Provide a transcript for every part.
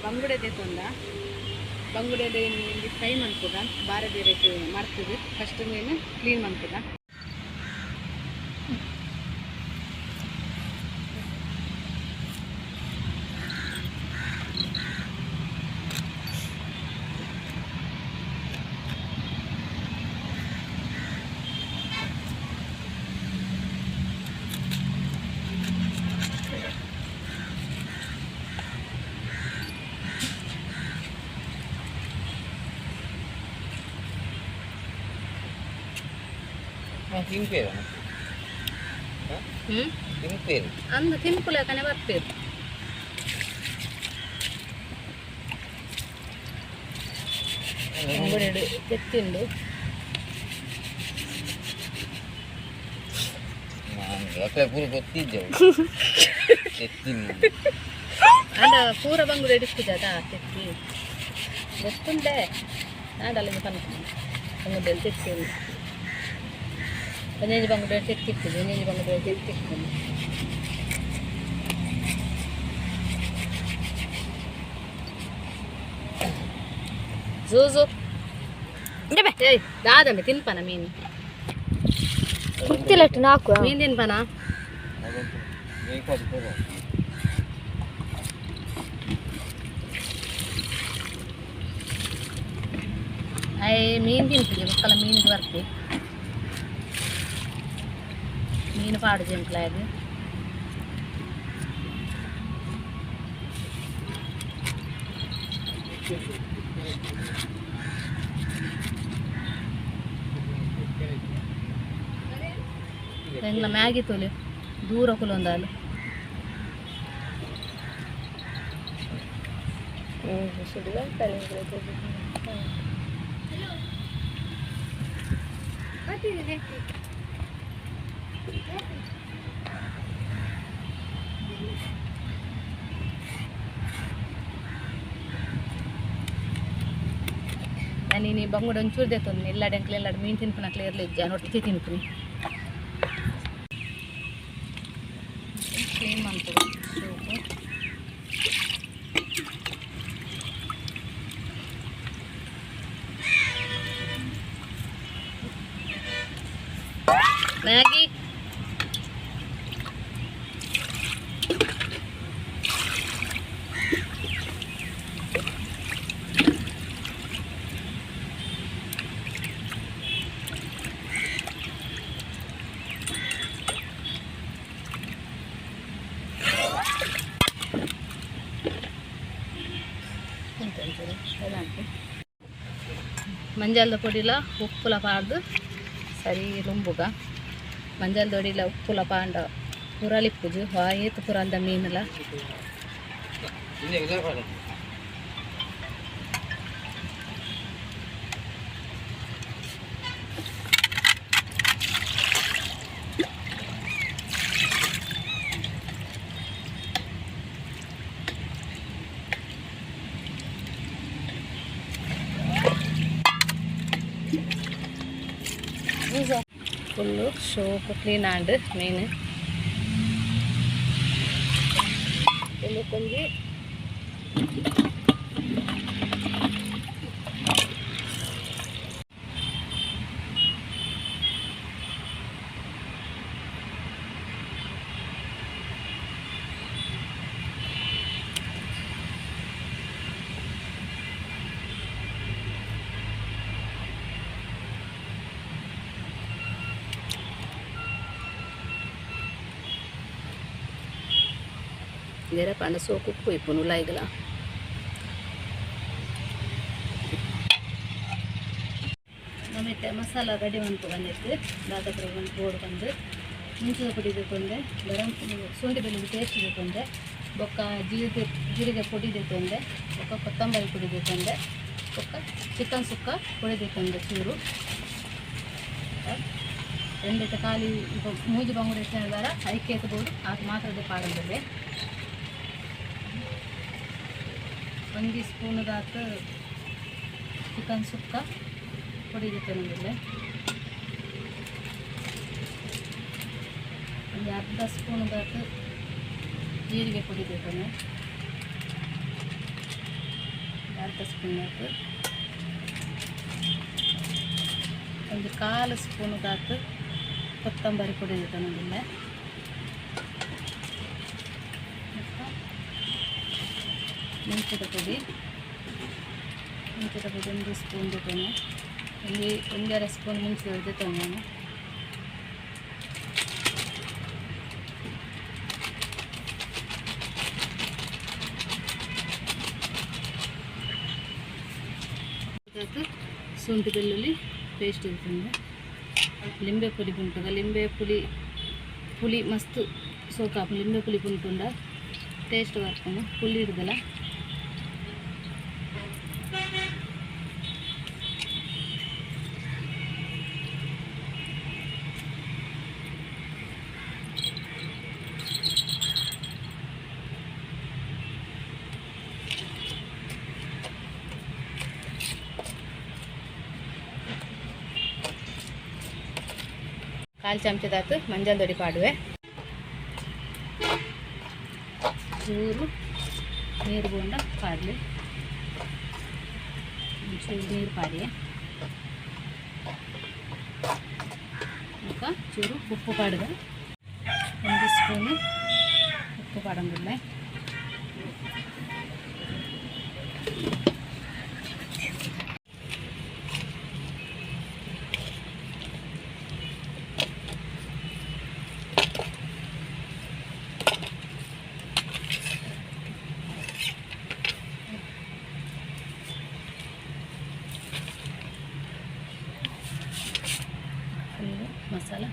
ಬಂಗುಡೆ ದೇತೊಂದ ಬಂಗುಡೆ fry ಮನ್ಪುಗ ಬಾರದಿರೆಟ್ ಮರ್ತುದು first ಮೀನು ಕ್ಲೀನ್ ಮನ್ಪುಗ. ತಿನ್ಪೇರ? ಹ್ಮ್. ತಿನ್ಪೇರು. ಅಂದು ತಿನ್ಪುಲಕನೆ ಬರ್ಪೇರು. ಬಂಗುಡೆ ತೆತ್ತಿಂಡು. ಅಕ್ಲೆ ಪೂರ ಗೊತ್ತಿದ್ದೆವು ಎತ್ತಿನ. ಅಂಡ ಪೂರ ಬಂಗುಡೆ ಇಡಿಸ್ತಿದ್ದದ ತೆತ್ತಿ ಗೊತ್ತುಂಡೆ ನಾಡಲ್ಲಿ ಪನ್ಪುನಿ. ಬಂಗುಡೆ ತೆತ್ತಿ ಒಂಜೊಂಜಿ ಬಂಗುಡೆ ತೆತ್ತಿಪ್ಪುದು, ಒಂಜೊಂಜಿ ಬಂಗುಡೆ ತೆತ್ತಿಪ್ಪುದು. ಜೂಜು ಏಯ್ ದಾದಂಬೆ ತಿನ್ಪನ ಮೀನು? ಕುತ್ತಿಲಟ್ಟು ನಾಲ್ಕು. ಮೀನು ತಿನ್ಪನ? I ಮೀನು ತಿನ್ಪಿದೆ ಬೊಕ್ಕಲ ಮೀನಿಗೆ ಬರ್ತಿ ಮೀನು ಪಾಡು ಜಂಕ್ಲಾಗ. ಎಂಗ್ಲ ಮ್ಯಾಗಿ ತೋಲಿ ದೂರ ಕುಲೊಂದಾಲು. ನಾನು ಬಂಗುಡೆ ಒಂಚೂರು ದೇತೊಂದು ಎಲ್ಲ ಡೆಂಕ್ಲ ಎಲ್ಲ ಮೀನು ತಿನ್ಪುನಕ್ಲೆ ಇರಲಿ ಒಟ್ಟಿ ತಿನ್ಪುನಿ. ಕ್ಲೀನ್ ಮಾಡ್ತದೆ ಸೋಪು. ಮ್ಯಾಗಿ ಮಂಜಲ್ದ ಪೊಡಿಲ ಉಪ್ಪುಲ ಪಾಡ್ದು ಸರಿ ರುಂಬುಗ. ಮಂಜಲ್ ದೊಡಿಲ ಉಪ್ಪುಲ ಪಾಂಡ ಪುರಲಿಪ್ಪುಜು ಏತು ಪುರಲ್ದ ಮೀನುಲ. ಫುಲ್ಲು ಸೋಪು ಕ್ಲೀನ್ ಆಂಡ್ ಮೀನು కొంచెం. ಬೇರೆ ಪಂಡ ಸೋಕು ಉಪ್ಪು ಇಪ್ಪುನು ಉಲಾಯಿಗಲ. ನಮಿತ್ತೆ ಮಸಾಲ ರೆಡಿ ಮನ್ಪು ಬಂದಿತ್ತು ದಾದತ್ರ ಒಂದು ಬೋರ್ಡ್ ಬಂದು ಮುಂಚಿದ ಪೊಡಿ ದೆತ್ತೊಂದೆ, ಗರಂ ಶುಂಠಿ ಬೆಳ್ಳುಳ್ಳಿ ಪೇಸ್ಟ್ ದೆತ್ತೊಂದೆ, ಬೊಕ್ಕ ಜೀರಿಗೆ ಜೀರಿಗೆ ಪೊಡಿ ದೆತ್ತೊಂದೆ, ಬೊಕ್ಕ ಕೊತ್ತಂಬರಿ ಪೊಡಿ ದೆತ್ತೊಂದೆ, ಬೊಕ್ಕ ಚಿಕನ್ ಸುಕ್ಕ ಪೊಡಿ ದೆತ್ತೊಂದೆ ಚೂರು. ಎಂದೆತ್ತ ಖಾಲಿ ಮೂಜಿ ಬಂಗುಡೆ ದಾರ ಐಕೆ ಬೋಡು ಆತ ಮಾತ್ರದ ಪಾಡಂದಿದೆ. ಒಂಜಿ ಸ್ಪೂನ್ ದಾತ್ ಚಿಕನ್ ಸುಕ್ಕ ಪೊಡಿ ದೆತ್ತೊಂದಿಲ್ಲೆ, ಒಂದು ಅರ್ಧ ಸ್ಪೂನ್ ದಾತ್ ಜೀರಿಗೆ ಪೊಡಿ ದೆತ್ತೊಂದೆ. ಅರ್ಧ ಸ್ಪೂನ್ ಆತು ಒಂದು ಕಾಲು ಸ್ಪೂನ್ ದಾತು ಕೊತ್ತಂಬರಿ ಪುಡಿ ದೆತೊನೊಂದುಲ್ಲೆ. ಮೆಂತ್ಯದ ಪುಡಿ, ಮೆಂತ್ಯದ ಪುಡಿ ಒಂದು ಸ್ಪೂನ್ ದೆತೊನು. ಒಂಜಿ ಒಂಜರೆ ಸ್ಪೂನ್ ಮುಂಚಿದ ದೆತೊನು. ಶುಂಠಿ ಬೆಳ್ಳುಳ್ಳಿ ಪೇಸ್ಟ್ ಇರ್ತದೆ. ಲಿಂಬೆ ಪುಲಿ ಪುಂಟುಗ ಲಿಂಬೆ ಪುಲಿ ಪುಲಿ ಮಸ್ತ್ ಸೋಕಾಪು. ಲಿಂಬೆ ಪುಲಿ ಪುಂಟುಂಡ ಟೇಸ್ಟ್ ಬರ್ಪುಂಡು ಪುಲಿ ಇಡ್ದಲ. ಕಾಲು ಚಮಚದಾತು ಮಂಜಲ್ ದೊಡಿ ಪಾಡುವೆ. ಚೂರು ನೀರು ಬೋಂಡ ಪಾಡಲಿ, ಚೂರು ನೀರು ಪಾಡಿ. ಬೊಕ್ಕ ಚೂರು ಉಪ್ಪು ಪಾಡುಗ. ಒಂದು ಸ್ಪೂನು ಉಪ್ಪು ಪಾಡೊಂದುಲ್ಲೆ. ಫುಲ್ಲು ಮಸಾಲ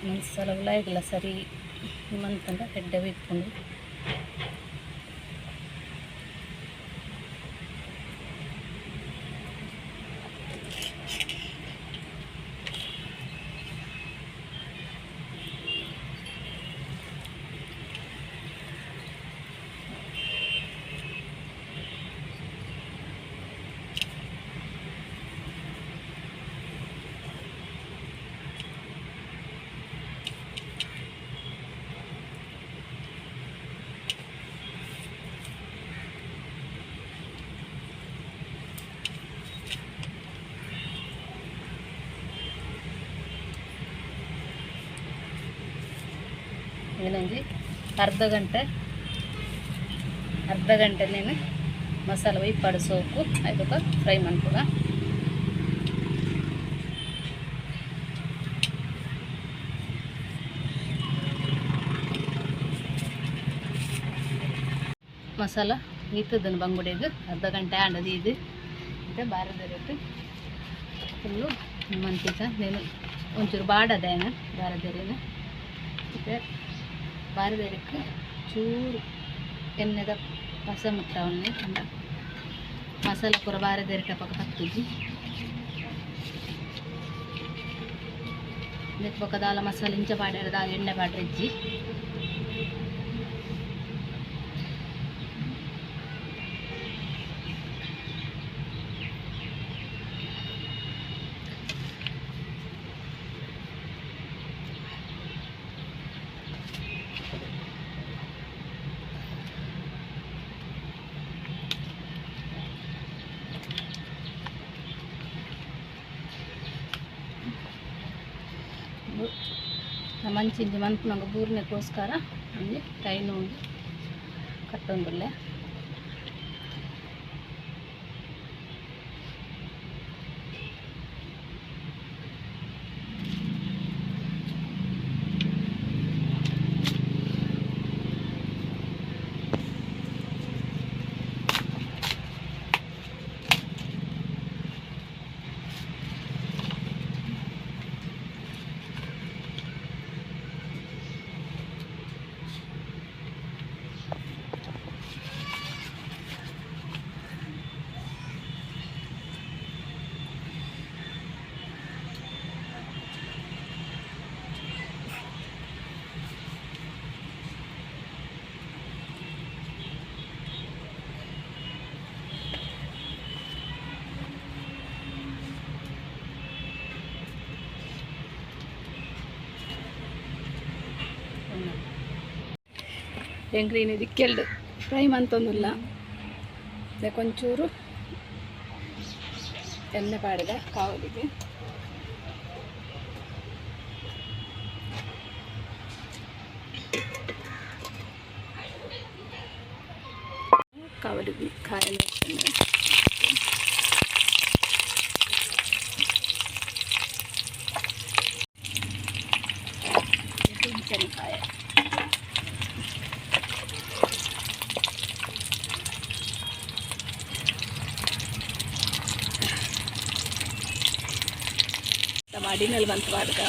ಮಸಾಲ ಉಲಾಯಿಗಲ ಸರಿ ಮಂತಂಡ ಎಡ್ಡೆ ಇಪ್ಪುಂಡು. ಏನಂಜಿ ಅರ್ಧ ಗಂಟೆ, ಅರ್ಧ ಗಂಟೆ నేను ಮಸಾಲ ಒಯ್ಪಾಡು ಸೋಪು ಐಬೊಕ ಫ್ರೈ ಮನ್ಪುಗ. ಮಸಾಲ ಈತದನ್ನು ಬಂಗುಡೆಗ್ ಅರ್ಧ ಗಂಟೆ ಆಂಡದು. ಇದು ಇದು ಬಾರದರಿಟ್ಟು ಫುಲ್ಲು ಮಂತಿಕ నేను ಒಂಚೂರು ಬಾಡದೇನ ಬಾರದರಿನ. ಇದು ಬಾರದರಿಕ್ ಚೂರು ಎಣ್ಣೆದ ಪಸ ಮುಟ್ಟವನ್ನೇ ಪಂಡ ಮಸಾಲ ಪೂರ ಬಾರದರಿಟ ಪಕ್ಕ ಪತ್ತುಜಿ. ನೆಕ್ ಬೊಕ ದಾಲ ಮಸಾಲೆ ಇಂಚ ಪಾಡ್ಯಾರ ದಾಲ ಎಣ್ಣೆ ಪಾಡ್ರೆಜ್ಜಿ. ಮಂಚಿಂಜಿ ಮನ್ಪುನಗ ಬೂರ್ನೆಗೋಸ್ಕರ ಒಂಜಿ ಟೈನ್ ಉಂಡು ಕಟ್ಟೊಂದುಲ್ಲೆ. ಎಂಕ್ಲೀನಿ ದಿಕ್ಕೆಲ್ಡು ಫ್ರೈ ಮಂತೊಂದುಲ್ಲ ಕೊಂಚೂರು ಎಣ್ಣೆ ಪಾಡಿದ ಕಾವಲಿಗೆ ಕಾವಲಿಗೆ ಕಾಯಲು ಕಾಯ ಅಡಿಮೇಲೆ ಬಂತು ಬಾಡ್ಗ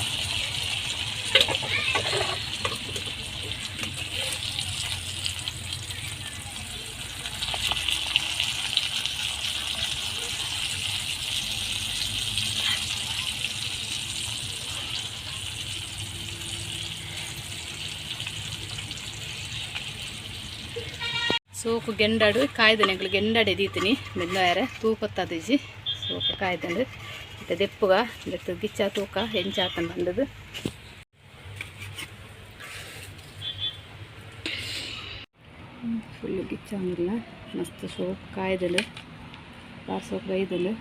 ಸೋಕು ಗೆಂಡಾಡು ಕಾಯ್ದನೆಗಳು ಗೆಂಡಾಡು ಎದೀತೀನಿ ಮೆಲ್ಲರೆ ತೂಕೊತ್ತದಿಜಿ ಸೋಕು ಕಾಯ್ದಂಡು ಇತ್ತೆ ದೆಪ್ಪುಗ ದೆತ್ತು ಗಿಚ್ಚ ತೂಕ ಎಂಚಾತನ್ ಬಂದದು ಫುಲ್ಲು ಗಿಚ್ಚ ಮಸ್ತ್ ಸೋಕು ಕಾಯ್ದಲು ಬಾರ್ ಸೋಕು ಬೈದಲು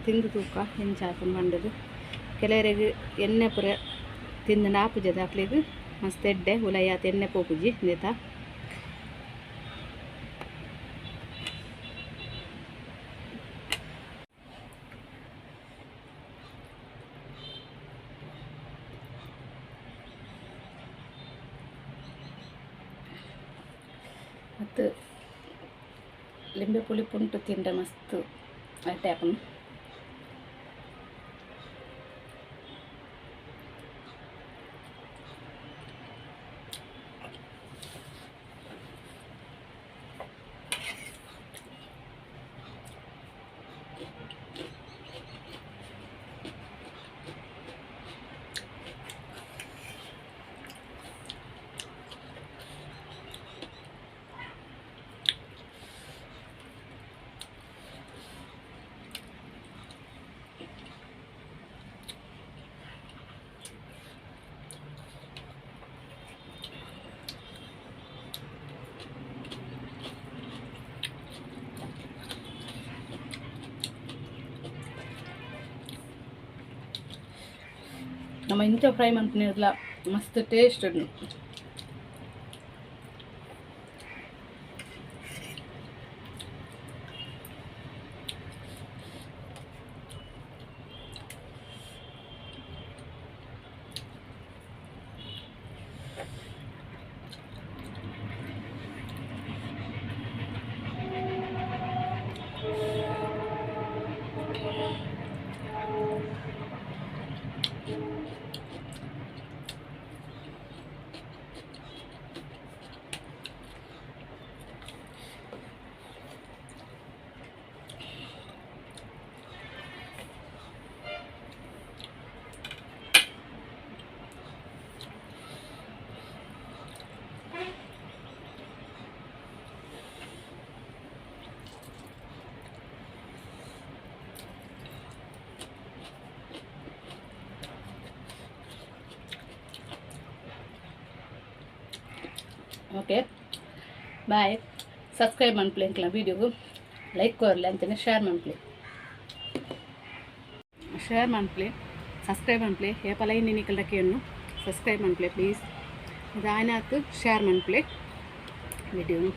ತಿಂದು ತೂಕ ಎಂಚಾತನ್ ಬಂಡದು ಕೆಲವರಿಗೆ ಎಣ್ಣೆ ಪೂರ ತಿಂದು ನಾಪುಜದ ಅಕ್ಲೆಗ್ ಮಸ್ತ್ ಎಡ್ಡೆ ಉಲಯಾತ್ ಎಣ್ಣೆ ಪೋಪುಜಿ ಇಂದೆತ ಮತ್ತು ಲಿಂಬೆ ಪುಳಿ ಪುಂಟು ತಿಂಡ ಮಸ್ತ್ ಎಡ್ಡೆ ಆಪುಂಡು. ನಮ್ಮ ಇಂಚ ಫ್ರೈ ಮನ್ಪುನೆರ್ಲ ಮಸ್ತ್ ಟೇಸ್ಟ್ ಉಂಡು. Okay bye. ಸಬ್ಸ್ಕ್ರೈಬ್ ಮನ್ಪುಲೆ ಎಂಕ್ಲ ವೀಡಿಯೋಗು ಲೈಕ್ ಕೊರ್ಲೆ ಅಂಚನೆ ಶೇರ್ ಮನ್ಪುಲೆ ಶೇರ್ ಮನ್ಪುಲೆ ಸಬ್ಸ್ಕ್ರೈಬ್ ಮನ್ಪುಲೆ ಏಪಲ ಇನ್ನಿ ನಿಕಲ್ಡ ಕೇಣ್ಣು ಸಬ್ಸ್ಕ್ರೈಬ್ ಮನ್ಪುಲೆ ಪ್ಲೀಸ್. ಇದು ಆಯ್ನಾತ್ ಶೇರ್ ಮನ್ಪುಲೆ ವಿಡಿಯೋನು.